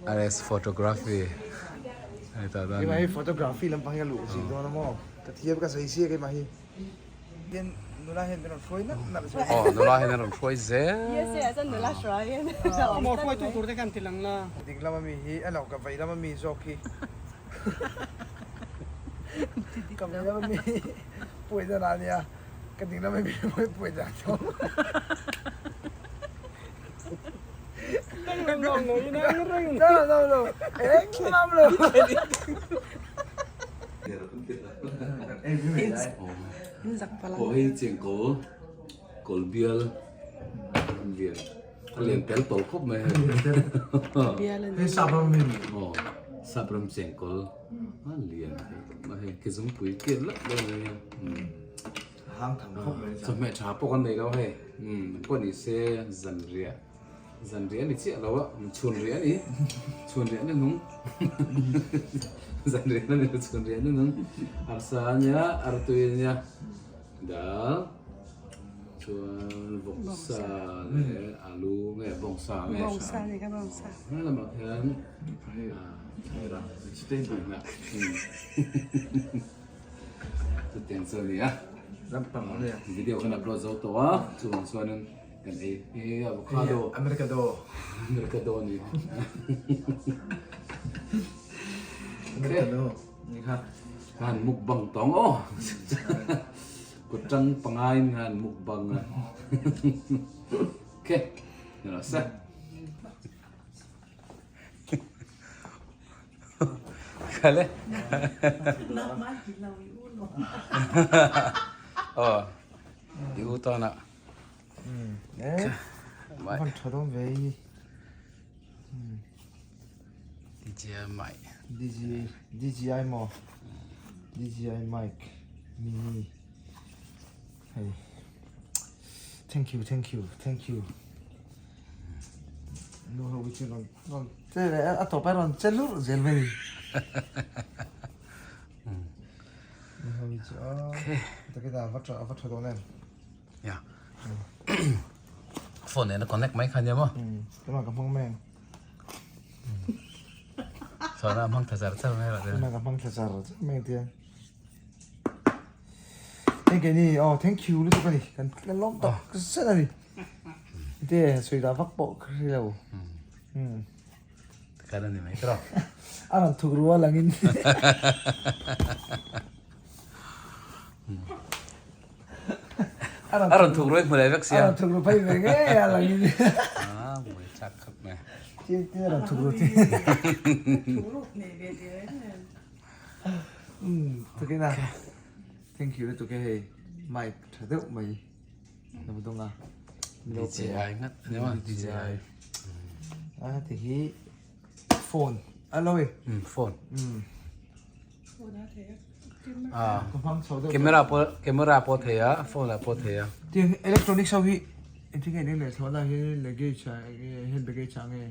RS Photography hei tah dan Keimah hi photography lampang hi ka luh zin dawn a maw ka thiam ka sawi sia keimah hi tin nula hian min rawn hruai nalh nalh zel aw nula hian a rawn hruai zel Yes yes a nula hruai in Maw hruaitu tur te khan ti lang la. Ding lama mi hi a lo ka vei lama mi zawk hi ka vei lama mi hi puaina lah a nia ka ding lama mi hi puaina a tho. No no no engmah lo. Aw hei chengkawl kawl bial an lian a lian tel tawh khawp mai hei Hei sap ram mi ni. Aw sap ram chengkawl a lian thei tawh mai hei kezungpui kian lap dawn mai a. Hang tham khawp mai a. Chawhmeh tha pawh kan nei lo hei umm pawh ni se zanriah zanriah a ni chiah lo a chhunriah a ni chhunriah na hnung zanriah na ni lo chhunriah na hnung arsa a nia artui a nia dal chuan vawksa leh alu nge bawngsa nge bawngsa a ni kha bawngsa he lamah khian ah vegetable hnah. Chutiang chu a ni a. Lampang a nia. Video kan upload zo tawh a, chuvang chuanin kan ei hi avocado. Americado. Americado a ni. Americado ni kha. Khan mukbang tawng aw. Kut tang pangain khan mukbang a. Okay, ni rawh se. Khale. Aw. I u tana. Eh. Van tha dawn ve hi. DJI mic. DJI DJI maw? DJI mic mini. Hei. Thank you thank you thank you. Nu ho hi chu rawn rawn che leh a tawp a rawn che lurh zel mai. Nu ho hi chu a takina a va tha a va tha dawn em. Ya. Phone nen a connect mai kha nia maw? Tunah ka hmang mai ang. Sawn a hmang tha char char mai rawh. Tunah ka hmang tha char char mai ang tia. Thank you ni oh thank you lutuk a ni kan kan lawm tak zet a ni te sawi dah vak pawh ka hre lo kan a ni mai tawh a rawn thuk rual angin a rawn thuk ruai hmu leh vek sia a rawn thuk ru phei ve ngei a langin a mui chak khawp mai tin tin a rawn thuk ru tin thuk ruk nei ve ti reng reng Umm tukin a thank you lutuk e hei mic tha deuh mai lo dawng a DJI ngat a ni maw DJI a ti hi phone a lo e phone a ka hmang chho deuh camera pawh camera pawh thei a phone ah pawh thei a tiang electronics ho hi engtin nge an leh chhoh lai hian luggage ah enge hand baggage ah nge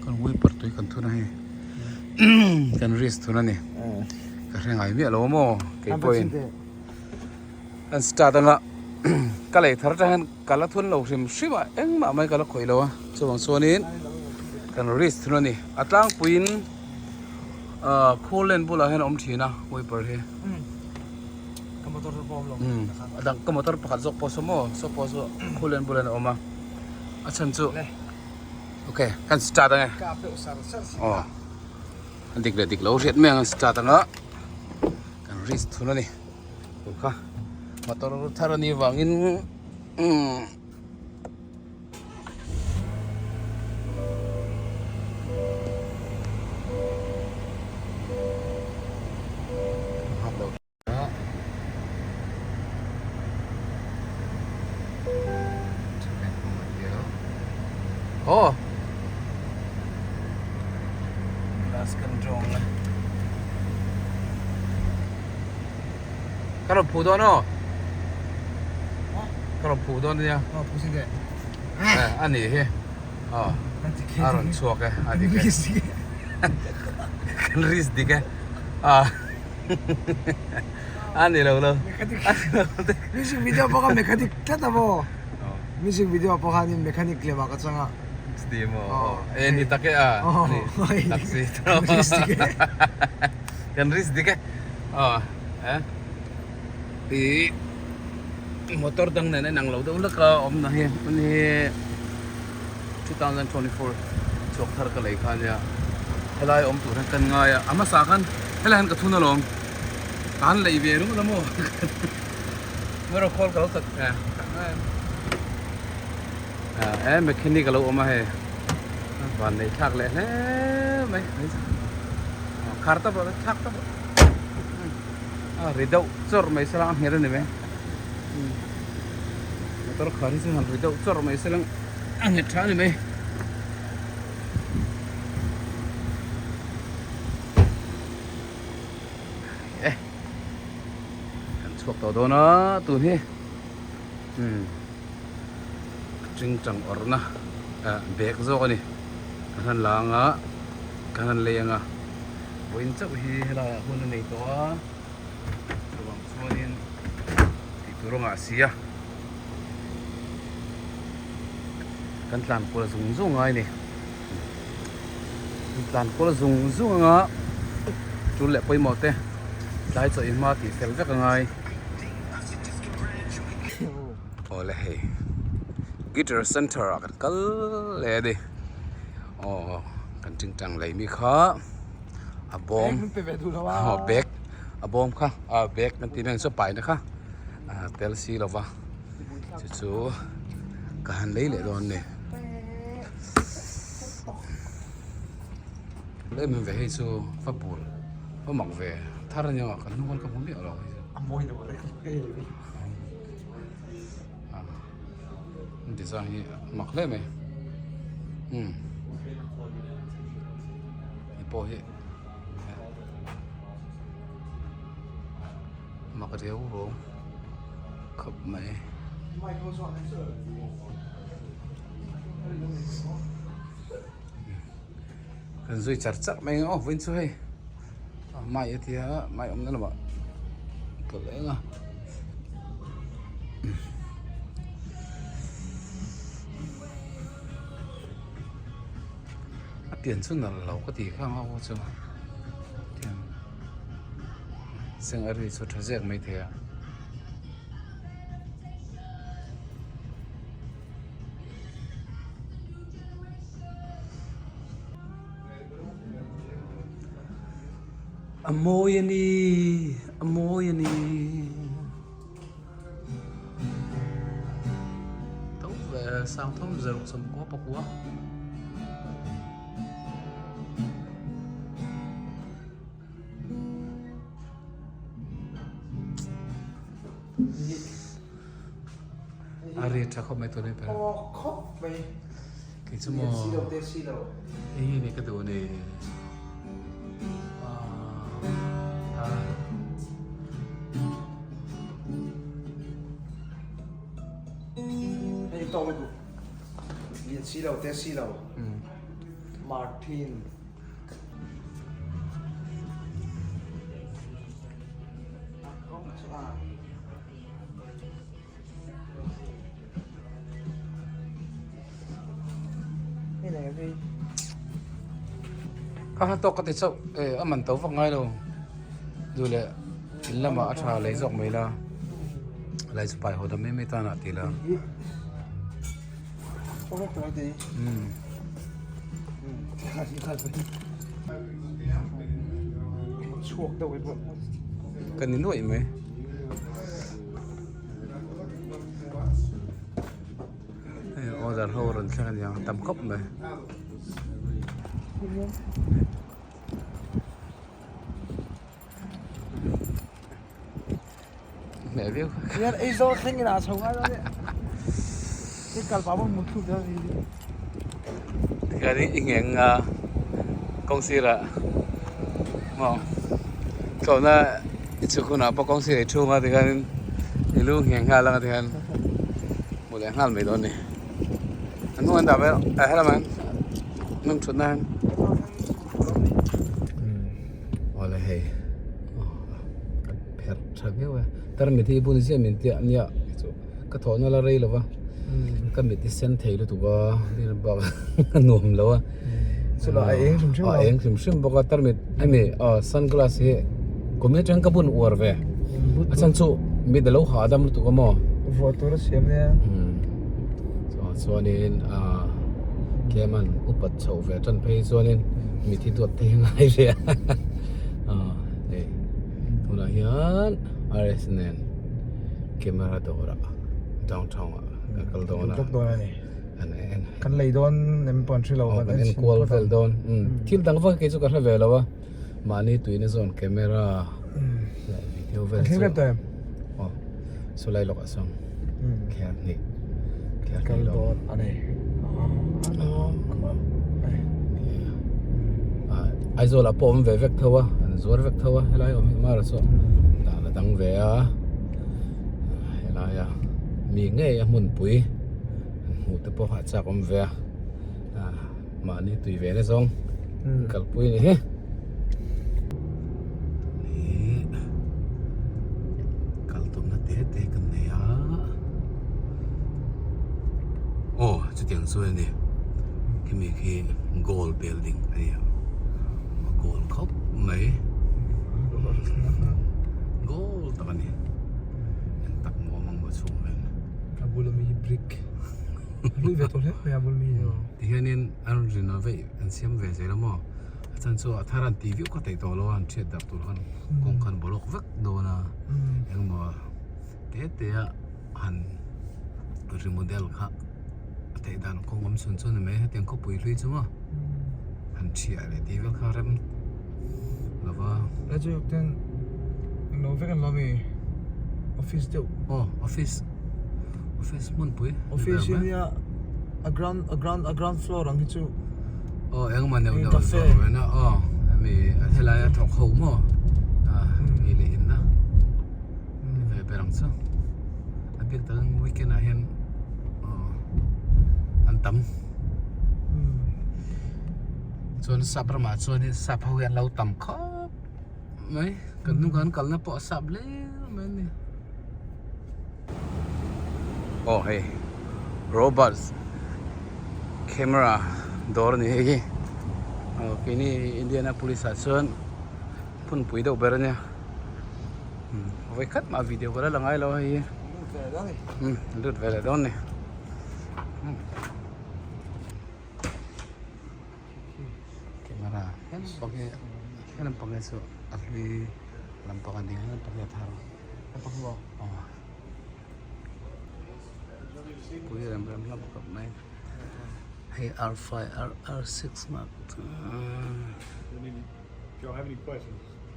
Kan wiper tui kan thun a hei kan risk thun a ni ka hre ngai miah lo maw kei pawhin kan start anga ka lei thar atang hian ka la thun lo hrim hrim a engmah mai ka la khawih lo a chuvang chuanin kan risk thun a ni a tlangpuiin ah khur len bulah hian a awm thin a wiper hi a dang ka motor pakhat zawk pawh saw maw saw pawh saw khur len bulah hian a awm a. A chhan chu ok kan start ange aw a dik leh dik lo hriat mai ang an start anga kan risk thun a ni tun kha motor thar a nih vangin umm. Oh. Glass kan drawng na. Ka rawn phu dawn aw. Ka rawn phu dawn ania. Aw phu sin de. Eh, a ni hi. Aw. A rawn chhuak e, a dik e. Kan risk dik e. Ah. A ni lo lo. Music video pawh kha mechanic tlat a maw? Music video pawh khanin mechanic lem ah ka chang a. ti maw? E ni tak e a. Ni tak si. Kan risk dik e. Kan risk dik e. Aw e. I motor dang nen a inang lo deuh lek a awm na hi hmun hi 2024 chhuak thar ka lei kha ania helai awm tur hian kan ngai a a hmasa khan helai hian ka thun alawm ka han lei ve ringawt a maw erawh khawl ka lo tak e mechanic a lo awm a hei van nei thlak leh hle mai khar tawp rawh thlak tawp rawh. A ri deuh chawrh mai se lang a nghet a ni mai motor khar hi chu han ri deuh chawrh mai se lang a nghet tha a ni mai. E kan chhuak tawh dawn a tun hi umm tingtang awrhna ah bag zawk a ni kan han la anga kan han lei anga. Vawiin chauh hi helaiah hun a nei tawh a, chuvang chuanin tih tur a ngah si a, kan tlan kual zung zung ngai a ni. Kan tlan kual zung zung anga tul leh pawimawh te tlai chaw i hma tih fel vek a ngai. Awle hei guitar center ah kan kal leh a ni. Aw kan tingtang lei mi kha a bawm aw bag a bawm kha a bag kan tih mai ang chu pai na kha a tel si lo va chu chu ka han lei leh dawn a ni em em ve hei chu va bul va mak ve thar ania kan hnung ka hmu miah lo hei chu design hi a mak hle mai umm hei pawh hi mak riau ruau khawp mai kan zui char char mai ang aw vawiin chu hei mai a tia mai awmna lamah ka leng a. A pian chu nalh lo ka tih kha ang chu tiang seng a ri chu tha zek mai thei a. A mawi a ni a mawi a ni to ve sang thawm zaruk sawmkua pakua. A ri tha khawp mai tun hi ber. Aw khawp mai. Kei chu maw. Si lo te si lo. Hei hi ni ka duh ni. Hei tawk mai duh. Lian si lo te si lo. Martin. Kha kha tawk ka ti chauh e a man to vak ngai lo duh leh in lamah a tha lei zawk mai la lai chu pai haw ta mai mai tan ah ti la umm. Ka ni nuaih mai. Hei order ho rawn thleng a niang tam khawp mai. Hmeh viau kha. Hian ei zawh thleng in a chho ngai lo nia. Hei kal pah pawh mut thuk deuh ni. Tikhian i ngheng a kawng sirah maw tlawhna i chhuk hunah pawh kawng sirah i thung a tikhianin i lu ngheng nghal ang a tikhian hmuh leh nghal mai dawn a ni. A hnung an dah vel a helamah hian hnung thutna hian. Awle hei ka pherh tha viau e tarmit hi bun ziah min tia nia chu ka thawhna la rei lo va. Ka mit hi sen thei lutuk a tin bak a nuam lo a Chula a eng hrim hrim a eng hrim hrim bawk a tarmit hemi sunglass hi kum atang ka bun uar ve a chhan chu mit alo hahdam lutuk a maw vuah tur a siam nia chuanin tlem an upat chhoh ve tan phei chuanin mit hi duat thei ngai ve a hei tunah hian RS nen camera dawrah downtown ah kan kal dawn a Kan dawn a ni. Kan en. Kan lei dawn em pawh an hre lo. Kan en kual vel dawn. Thil dang vak kei chu ka hre ve lo a. Mahni tuina zawn camera leh video vel chu. Kan thleng rep tawh em? Aw. Saw lai lawkah sawn kher hnih. Kher Kal dawn a ni. Aizawl ah pawh awm ve vek tho a. An zuar vek tho a helai awm hi mara chu dan a dang ve a. Helaia mi ngei a hmunpui hmuh te pawh a chak awm ve a mahni tui ve na zawng kalpui a ni hi ih kal tumna te te kan nei a aw chutiang chu a ni khimi khi gold building a ni a gold khawp mai. Gold tak a ni. Eng tak maw awm ang maw chhung hian. A bul ami hi brick. Hlui ve tawh hle mai a bul mi hi. Tihianin an renovate an siam ve zel a maw. A chan chu a thar an tih viau kha theih tawh lo a an hriat darh tur khan kawng khan bawlawk vek dawn a. Engmaw te te a han remodel kha a theih dan kawng awm chhun chu a ni mai hetiang khawpui hlui chu maw han thiah leh tih vel kha rem lova. Lai chu ten englo vek an lo mi office deuh. Aw office office hmunpui office hi nia a ground a ground a ground floor ang hi chu aw engemaw neuh neuh an zawrh ve na aw hemi helai a thawk ho maw ei leh in na ve ber ang chu. A bik takin weekend ah hian an tam chuan sap ramah chuanin sap ho hi an lo tam khawp mai kan hnung kan kalna pawh a sap hle mai a ni aw hei robot camera dawr a ni hei hi aw keini Indianapolis ah chuan phunpui deuh ber a nia. Vawi khat mah video ka la la ngai lo a hei hi lut ve leh dawn ni camera lampang hi he lampang hi chu a hlui lampang a ni a lampang hi a thar aw pui rem rem hlawm khawp mai hei r five r six mark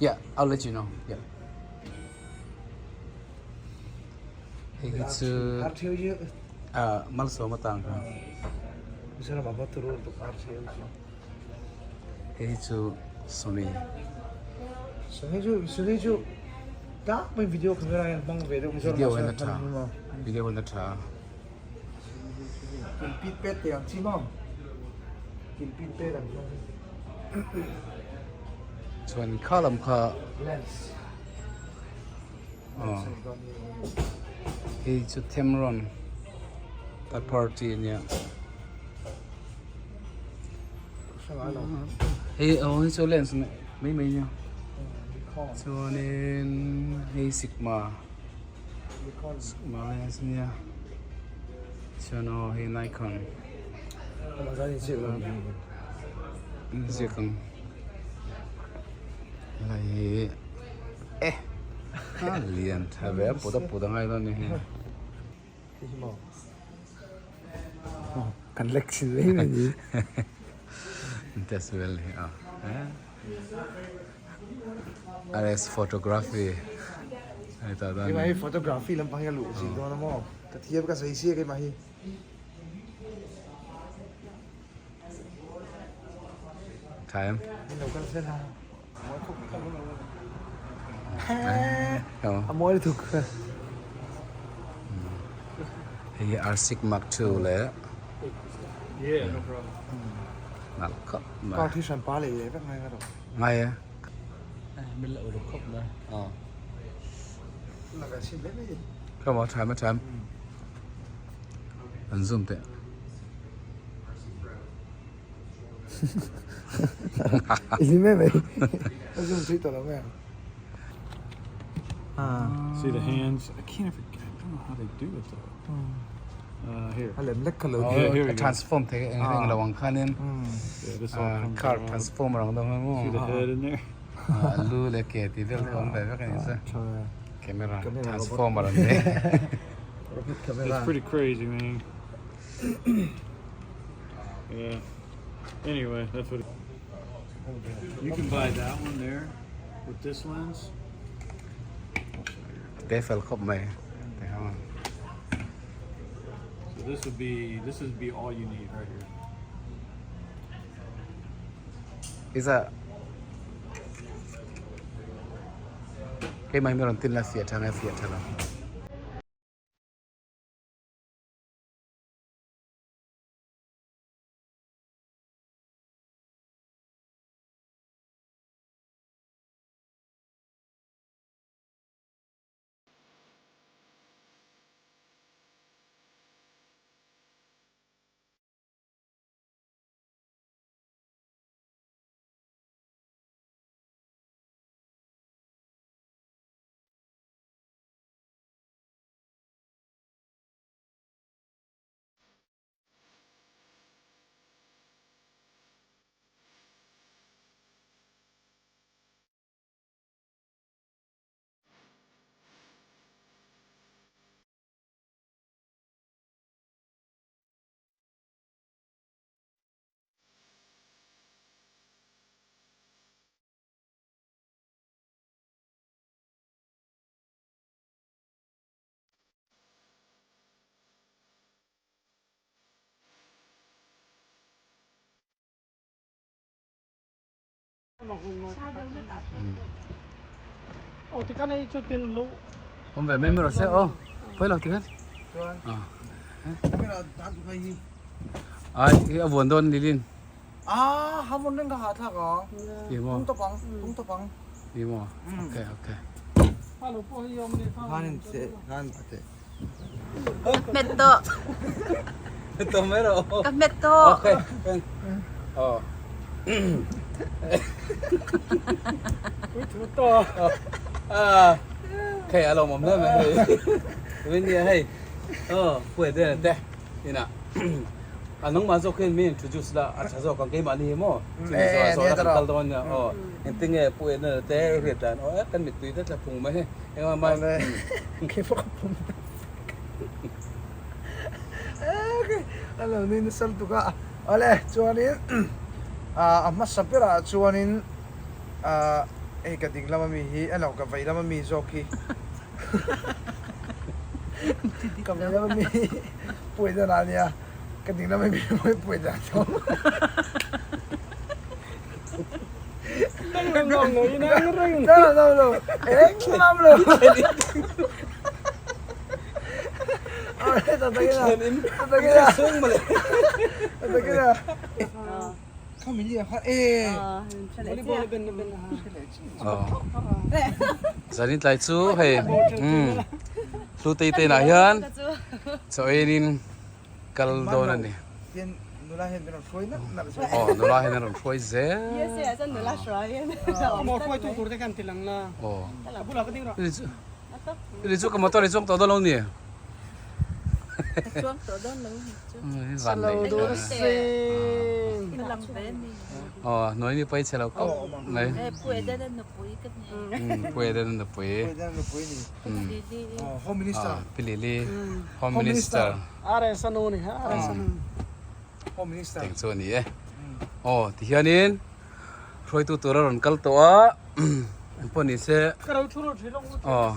Yeah, I'll let you know. Yeah. Hei hi chu ah malsawm atang kha. Hei hi chu Sony. Sony chu Sony chu tlangpui video camera hian hmang ve deuh Video en a tha. Video en a tha. Kilpit pet te ang chi maw? Kilpit pet ang chi. Chuan kha lam kha lens aw hei chu Tamron third party a nia hei aw hei chu lens mai mai a nia chuanin hei sigma sigma lens a nia chuan aw hei Nikon. Ziak ang helai hi e a lian tha ve a put a put a ngai dawn a ni hi. Kan lek chhin mai mai ni. Test vel hi a RS photography hei tah dawn Keimah hi photography lampang hi a luh zing dawn a maw ka thiam ka sawi sia keimah hi. Time. A mawi lutuk. Hei hi R6 Mark II leh Yeah, no problem. Nalh khawp mai. Car thi hran pa leh leh vek ngai ka rawh. Ngai e. Min lo uluk khawp mai. Aw. La ka chim hle mai. Come on, time, time. An zoom teh. I hlim em mai. A zoom thui tawh lo mai ang. See the hands? I can't ever, I don't know how they do it though. Uh, here. A lem lek kha lo. Yeah, here we A go. transform thei eng eng lo ang khanin Yeah, this all comes car out. transformer ang dawng ang See the head in there? lu leh ke tih vel te awm ve vek a ni chu. Camera Camera transformer an ni. Robot camera. It's pretty crazy, man. Yeah. Anyway, that's what. You can buy that one there with this lens. Te fel khawp mai. So this would be this would be all you need right here. Is a keimah hi mi rawn tin la fiah tha nge fiah tha lo. Awm ve mai mai rawh se aw pawi lo tikhan ai a vuan dawn Lilin ti maw ti maw okay okay Hmet tawh. Hmet tawh mai rawh. Ka hmet tawh. Okay. Oh. Ah. Khay alo mom le mai hei. Win nia hei. Oh, pui de te. Ina. A nang ma zo khen mi introduce la a tha zo kan keimah ni hi maw. Chumi zo a zo la kan kal dawn nia. Oh, engtinge pui na te riat dan. Oh, kan mittui te tla phung mai hei. Engah mai. A lo ni nasa lutuk a. Awle, chuanin a hmasa berah chuanin hei ka ding lama mi hi, a lo ka vei lama mi zawk hi ka vei lama mi hi puai dan ah nia, ka ding lama mi hi puai dan tho. No, no, no. Engmam lo. Zanin tlai chu hei Hlutei te inah hian chaw eiin kal dawn a ni. Aw nula hian a rawn hruai zel. Aw Ri chu ka motor i chuang tawh dawn lo ni. Van nei. Aw hnuai mi pawi chhe lo khawp mai. Pui den a nupui. Home Minister. Pi Lili Home Minister. Home Minister. Teng chu a ni e. Aw tihianin hruaitu tur a rawn kal tawh a. Engpawh ni se. Aw.